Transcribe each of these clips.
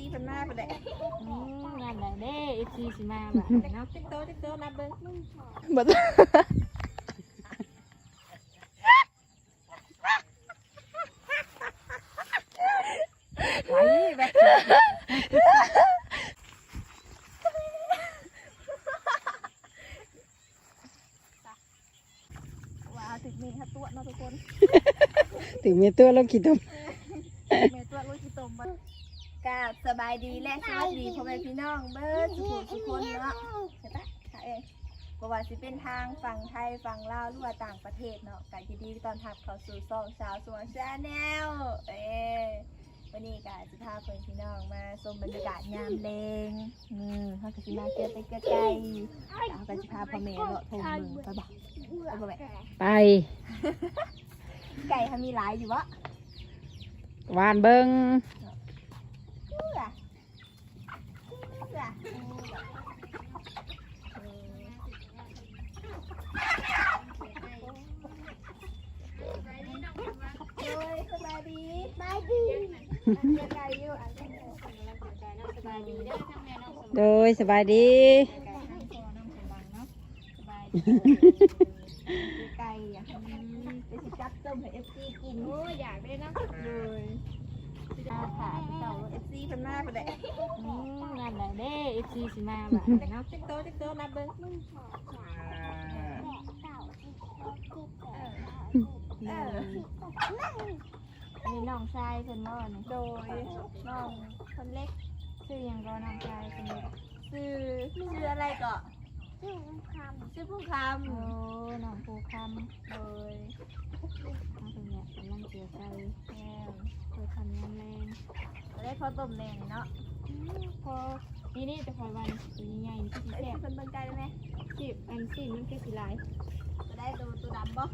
ເພິ່ນມາພຸ້ນແຫຼະ. ອືມ ງາມໃດເດ້ ເອັຟຊີ ຊິມາບາດນີ້ເນາະ. ຈັກໂຕ ຈັກໂຕ ນັບເບິ່ງ. ບໍ່ ໄປແບບ ວ່າຖືກແມ່ເຮົາຕົວະເນາະທຸກຄົນ ຖືກແມ່ຕົວະລົງຂີ້ຕົມ ແມ່ຕົວະລົງຂີ້ຕົມ. ກາບສະບາຍດີ ແລະ ສະຫວັດດີພໍ່ແມ່ພີ່ນ້ອງເບິດສູ່ຜູ້ສູ່ຄົນເນາະ. ເອີ ບໍ່ວ່າຊິເປັນທາງຝັ່ງໄທ ຝັ່ງລາວ ຫຼືວ່າຕ່າງປະເທດເນາະ ກະຍິນດີຕ້ອນຮັບເຂົ້າສູ່ຊ່ອງສາວສະຫວັງ Channel. ເອີ ມື້ນີ້ກະຊິພາເພື່ອນພີ່ນ້ອງມາຊົມບັນຍາກາດຍາມແລງ. ເອີ ເຮົາກະຊິມາເກືອໄກ່ ເຮົາກະຊິພາພໍ່ແມ່ເລາະທົ່ງເບິ່ງ ໄປບໍ່ ໄປບໍ່ແມ່? ໄປ. ໄກ່ເຮົາມີຫຼາຍຢູ່ບໍ່? ຫວ່ານເບິ່ງ. ໂດຍ ສະບາຍດີ. ໂດຍ ສະບາຍດີ. ໄກ່ ອືມ ໄປຊິຈັບຕົ້ມໃຫ້ເອັຟຊີກິນ. ໂອ້ຍ ຢາກເດ້ເນາະ. ໂດຍ ຊິໄດ້ຖ້າເຈົ້າ ເອັຟຊີ ເພິ່ນມາພຸ້ນແຫຼະ. ອືມ ງາມໃດເດ້ ເອັຟຊີ ຊິມາບາດນີ້ເນາະ. ຈັກໂຕ ຈັກໂຕ ນັບເບິ່ງ. ເອີ ເອີ ອັນນີ້ນ້ອງຊາຍເພິ່ນບໍ່ນີ້? ໂດຍ ນ້ອງຄົນເລັກ. ຊື່ຫຍັງກໍນ້ອງຊາຍຄົນເລັກ? ຊື່ ຊື່ອະໄລກໍ? ຊື່ພູຄຳ. ຊື່ພູຄຳ. ໂອ້ ນ້ອງພູຄຳ. ໂດຍ ເຮົາເປັນແບບກຳລັງເກືອໄກ່. ແມ່ນ ເພື່ອທຳຍາມແລງ ກໍໄດ້ພໍຕົ້ມແດ່ນີ້ເນາະ. ອືມ ພໍ ນີ້ໆ ແຕ່ຂ້ອຍວ່າໂຕໃຫຍ່ໆ ນີ້ຄືຊິແຊບ. ເອີຍ ເພິ່ນເບິ່ງໄກ່ໄດ້ແມ? ຊິ ອັນຊີ້ນມັນຄືຊິຫຼາຍ. ໂຕໃດ ໂຕ ໂຕດຳບໍ່?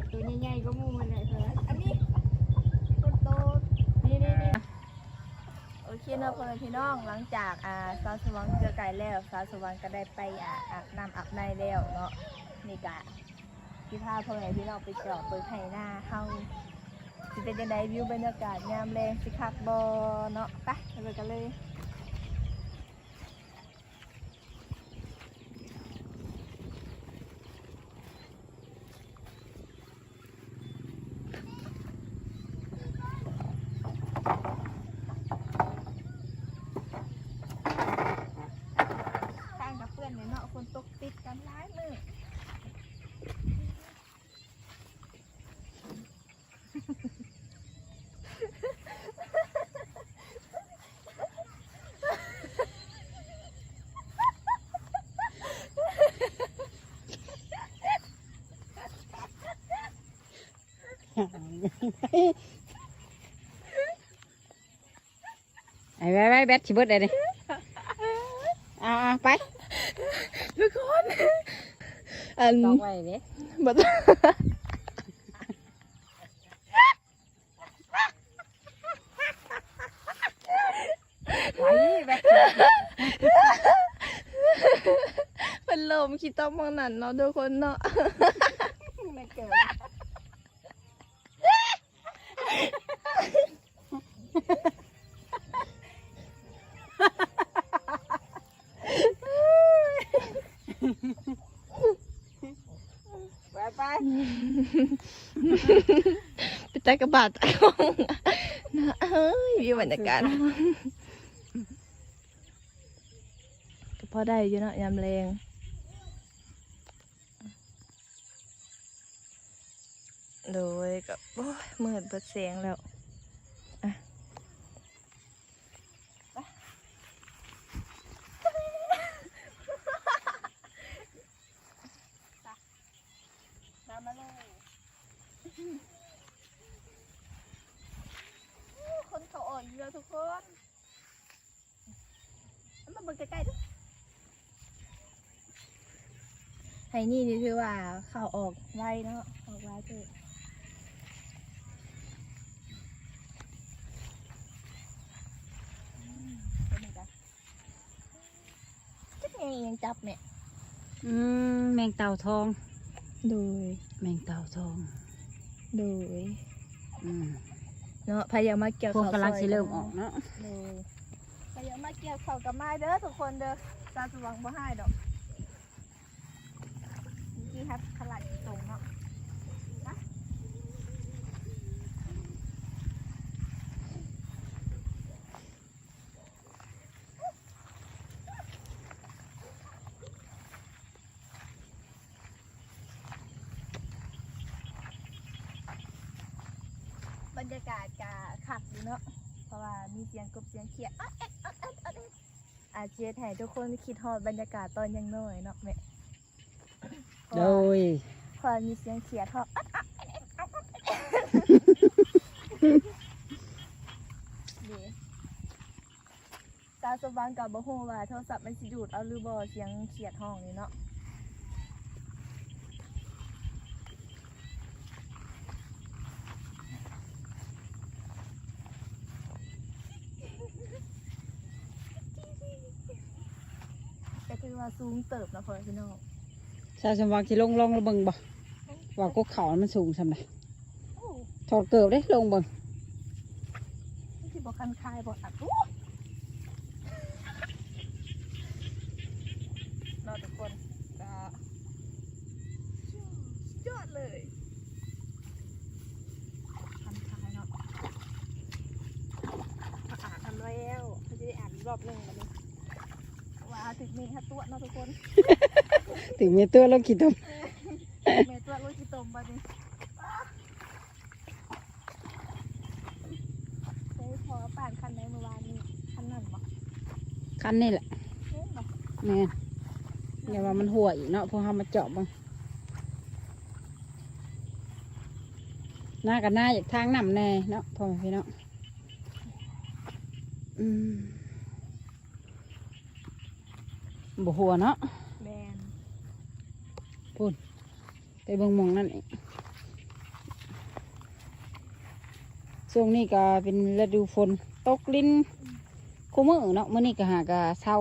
ໂຕໃຫຍ່ໆກວ່າໝູ່ຫັ້ນແຫຼະ. ເອີ ອັນນີ້ ໂຕ ນີ້ໆໆ. ໂອເຄເນາະ ພໍ່ແມ່ພີ່ນ້ອງ ຫຼັງຈາກ ອ່າ ສາວສະຫວັງເກືອໄກ່ແລ້ວ ສາວສະຫວັງກໍໄດ້ໄປ ອ່າ ອາບນ້ຳອາບໃນແລ້ວເນາະ. ນີ້ກະຊິພາພໍ່ແມ່ພີ່ນ້ອງໄປຈອບເບິ່ງໄຮ່ນາເຮົາ ຊິເປັນຈັ່ງໃດ ວິວບັນຍາກາດຍາມແລງ ຊິຄັກບໍ່ເນາະ. ໄປ ໄປເບິ່ງກັນເລີຍ. ທາງກະເປື້ອນແຫຼະເນາະ ຝົນຕົກຕິດກັນຫຼາຍມື້. ໄປໆໆ ແບັດຊິເບິດແລ້ວນີ້. ເອົາໆ ໄປ ທຸກຄົນ ອັນ ຕອກໄວ້ເດ້ ບໍ່ ໄປແບັດ ເພິ່ນລົມຂີ້ຕົມໝ່ອງນັ້ນເນາະ ທຸກຄົນເນາະ. ແມ່ນເກີດ ໄປໆ ເປັນຕາກະບາດຕາກະບົງນະເອີຍ. ວິວບັນຍາກາດ ກໍພໍໄດ້ຢູ່ເນາະ ຍາມແລງ. ໂດຍ ກໍ ໂອ້ຍ ມືດເບິດແສງແລ້ວ ອະ ໄປ ຕາມມາເລີຍ. ໂອ້ ຄົນເຂົ້າອອກຢູ່ແລ້ວທຸກຄົນ. ເອົາມາເບິ່ງໃກ້ໆດູ ໄຮ່ນີ້ນີ້ຖືວ່າເຂົ້າອອກໄວເນາະ ອອກຫຼາຍເຕີບ. ອືມ ຕົວນີ້ກະຈັກແມ່ນອີ່ຫຍັງຈັບແມ່. ອືມ ແມງເຕົ່າທອງ. ໂດຍ ແມງເຕົ່າທອງ. ໂດຍ ອືມ ເນາະ ໃຜຢາກມາກ່ຽວເຂົ້າ ພວກກຳລັງຊິເລີ່ມອອກເນາະ. ໂດຍ ໃຜຢາກມາກ່ຽວເຂົ້າກໍມາເດີທຸກຄົນເດີ ສາວສະຫວ່າງບໍ່ຮ້າຍດອກ. ເມື່ອກີ້ຮັບຂະຫຼາດກິນຕົງເນາະ. ບັນຍາກາດກະຄັກຢູ່ເນາະ ເພາະວ່າມີສຽງກົບສຽງຂຽດ ອອດແອດ ອອດແອດ ອອດແອດ ອາດຊິເຮັດໃຫ້ທຸກຄົນຄິດຮອດບັນຍາກາດຕອນຍັງນ້ອຍເນາະແມ່. ໂດຍ ເພາະວ່າມີສຽງຂຽດຮ້ອງ ນີ້ ສາວສົມຫວັງກໍບໍ່ຮູ້ວ່າໂທລະສັບມັນຊິດູດເອົາຫຼືບໍ່ ສຽງຂຽດຮ້ອງນີ້ເນາະ. ກໍຖືວ່າສູງເຕີບເນາະ ພໍ່ແມ່ພີ່ນ້ອງ. ສາວສົມຫວັງຊິລົງ ລອງເບິ່ງບໍ່ ວ່າກົກເຂົ້າມັນສູງສ່ຳໃດ. ໂອ້ ຖອດເກີບເດ້ ລົງເບິ່ງ ມັນຊິບໍ່ຄັນຄາຍບໍ່ ອັດ ໂອ້ ເນາະທຸກຄົນ ກໍສຸດຍອດເລີຍ ຄັນຄາຍເນາະ. ເຮົາອ່ານທັນແລ້ວ ເຮົາຈະໄດ້ອ່ານອີກລອບໜຶ່ງບັດນີ້ ເພາະວ່າເຮົາຖືກແມ່ເຮົາຕົວະເນາະທຸກຄົນ ຖືກແມ່ຕົວະລົງຂີ້ຕົມ ເອີ ຖືກແມ່ຕົວະລົງຂີ້ຕົມບັດນີ້. ເອີ ພໍປານຄັນໃດມື້ວານນີ້ ຄັນນັ້ນບໍ່? ຄັນນີ້ແຫຼະ ແມ່ນບໍ່? ແມ່ນ ຢ່າວ່າມັນຮົ່ວອີກເນາະ ພວກເຮົາມາເຈາະເບິ່ງ ນາກໍນາຢາກທາງນ້ຳແດ່ເນາະ ພໍ່ແມ່ພີ່ນ້ອງ. ອືມ ບໍ່ຮົ່ວເນາະ ແມ່ນ ພຸ້ນ ໄປເບິ່ງໝ່ອງນັ້ນອີກ. ຊ່ວງນີ້ກໍເປັນລະດູຝົນ ຕົກລິນ ອືມ ຄູ່ມື້ເນາະ ມື້ນີ້ກໍຫາກະເຊົາ.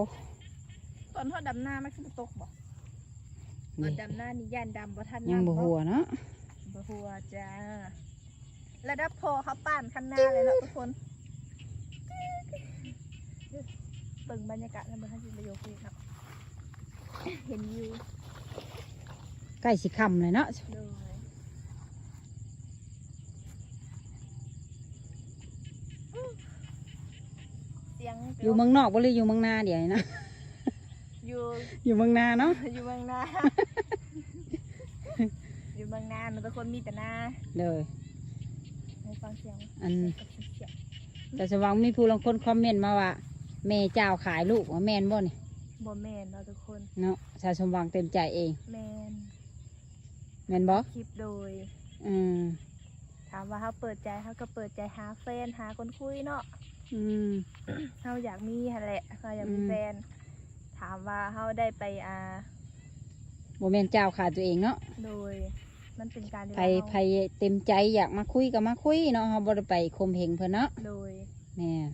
ຕອນເຮົາດຳນາມັນຄືບໍ່ຕົກບໍ່? ຕອນດຳນານີ້ຢ້ານດຳບໍ່ທັນ ຍັງບໍ່ຮົ່ວເນາະ ບໍ່ຮົ່ວຈ້າ. ລະດັບພໍເຮົາປານຄັນນາເລີຍເນາະທຸກຄົນ. ເບິ່ງບັນຍາກາດນຳ ເບິ່ງທາງທີ່ປະໂຍກນີ້ເນາະ ເຫັນວິວ ໃກ້ຊິຄ່ຳແລ້ວເນາະ. ໂດຍ ສຽງ ຢູ່ເມືອງນອກບໍ່ ຫຼືຢູ່ເມືອງນາດຽວນີ້ນະ? ຢູ່ ຢູ່ເມືອງນາເນາະ ຢູ່ເມືອງນາ ຢູ່ເມືອງນາເນາະ ແຕ່ຄົນມີແຕ່ນາ. ໂດຍ ໃຫ້ຟັງສຽງ ອັນ ສຽງກັບສຽງ ແຕ່ສະຫວ່າງມີຜູ້ລາງຄົນຄອມເມັນມາວ່າ ແມ່ເຈົ້າຂາຍລູກ ວ່າແມ່ນບໍ່ນີ້? ບໍ່ແມ່ນເນາະທຸກຄົນເນາະ ສາວສົມຫວັງເຕັມໃຈເອງ. ແມ່ນ ແມ່ນບໍ່? ຄລິບ ໂດຍ ອືມ ຖາມວ່າເຮົາເປີດໃຈ ເຮົາກໍເປີດໃຈຫາແຟນ ຫາຄົນຄຸຍເນາະ. ອືມ ເຮົາຢາກມີຫັ້ນແຫຼະ ເຮົາຢາກມີ ອືມ ແຟນ. ຖາມວ່າເຮົາໄດ້ໄປ ອ່າ ບໍ່ແມ່ນຈ້າວຂາຍຕົວເອງເນາະ. ໂດຍ ມັນເປັນການທີ່ ໃຜ ວ່າເຮົາ ໃຜເຕັມໃຈຢາກມາຄຸຍກໍມາຄຸຍເນາະ ເຮົາບໍ່ໄດ້ໄປຂົ່ມເຫງເພິ່ນເນາະ. ໂດຍ ແມ່ນ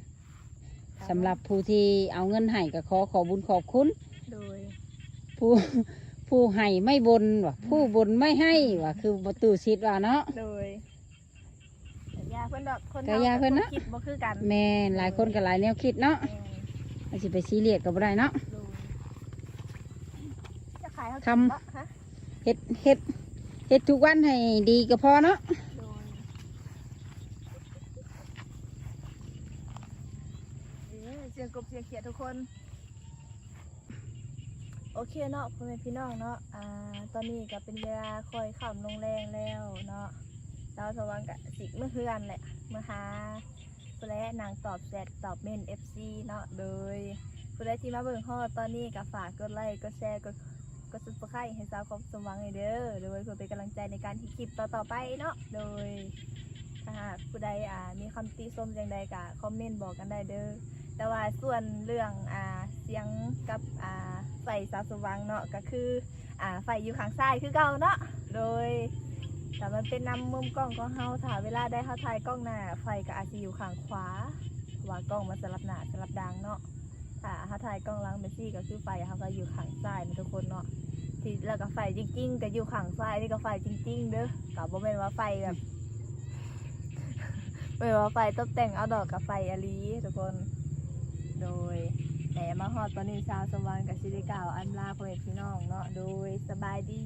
ສຳລັບຜູ້ທີ່ເອົາເງິນໃຫ້ກໍຂໍຂອບບຸນຂອບຄຸນ. ໂດຍ ຜູ້ ຜູ້ໃຫ້ໄມ້ບົນວ່າ ອືມ ຜູ້ບົນໄມ້ໃຫ້ວ່າ ຄືບໍ່ຕູ້ຊິດວ່າເນາະ. ໂດຍ ຢ່າເພິ່ນດອກ ຄົນເຮົາ ກໍຢ່າເພິ່ນເນາະ ຄວາມຄິດບໍ່ຄືກັນ. ແມ່ນ ຫຼາຍຄົນກໍຫຼາຍແນວຄິດເນາະ. ແມ່ນ ມັນຊິໄປຊີຣຽສກໍບໍ່ໄດ້ເນາະ. ໂດຍ ຈະຂາຍເຮົາ ຄຳ ກິນເນາະ ຮະ ເຮັດ ເຮັດ ເຮັດທຸກວັນໃຫ້ດີກໍພໍເນາະ. ໂດຍ ເອີ ສຽງກົບສຽງຂຽດທຸກຄົນ. ໂອເຄເນາະ ພໍ່ແມ່ພີ່ນ້ອງເນາະ ອ່າ ຕອນນີ້ກໍເປັນເວລາຄ່ອຍຄ່ຳລົງແລງແລ້ວເນາະ. ສາວສະຫວ່າງກະຊິເມືອເຮືອນແຫຼະ ເມືອຫາ ພຸ້ນແຫຼະ ນັ່ງຕອບແຊັດຕອບເມັນເອັຟຊີເນາະ. ໂດຍ ຜູ້ໃດທີ່ມາເບິ່ງຮອດຕອນນີ້ກໍຝາກກົດໄລ ກົດແຊ ກົດ ກົດ Subscribe ໃຫ້ສາວຄອບສະຫວ່າງແດ່ເດີ. ໂດຍ ເພື່ອເປັນກຳລັງໃຈໃນການເຮັດຄລິບຕໍ່ໆໄປເນາະ. ໂດຍ ຖ້າຫາກຜູ້ໃດ ອ່າ ມີຄຳຕິຊົມຈັ່ງໃດກໍຄອມເມັນບອກກັນໄດ້ເດີ. ແຕ່ວ່າສ່ວນເລື່ອງ ອ່າ ສຽງກັບ ອ່າ ໄຟສາວສະຫວ່າງເນາະ ກໍຄື ອ່າ ໄຟຢູ່ຂ້າງຊ້າຍຄືເກົ່າເນາະ. ໂດຍ ແຕ່ມັນເປັນນຳມຸມກ້ອງຂອງເຮົາ ຖ້າເວລາໃດເຮົາຖ່າຍກ້ອງໜ້າ ໄຟກໍອາດຊິຢູ່ຂ້າງຂວາ ເພາະວ່າກ້ອງມັນສະຫຼັບໜ້າສະຫຼັບຫຼັງເນາະ. ຖ້າເຮົາຖ່າຍກ້ອງຫຼັງແບບຊີ້ ກໍຄືໄຟເຮົາກໍຢູ່ຂ້າງຊ້າຍນະທຸກຄົນເນາະ ທີ່ ແລ້ວກໍໄຟຈິງໆກໍຢູ່ຂ້າງຊ້າຍ ນີ້ກໍໄຟຈິງໆເດີ. ກໍບໍ່ແມ່ນວ່າໄຟແບບ ບໍ່ແມ່ນວ່າໄຟຕົບແຕ່ງເອົາດອກ ກໍໄຟອີ່ຫຼີທຸກຄົນ. ໂດຍ ຮອດຕອນນີ້ ສາວສົມຫວັງກໍຊິໄດ້ກ່າວອຳລາພໍ່ແມ່ພີ່ນ້ອງເນາະ ໂດຍສະບາຍດີ.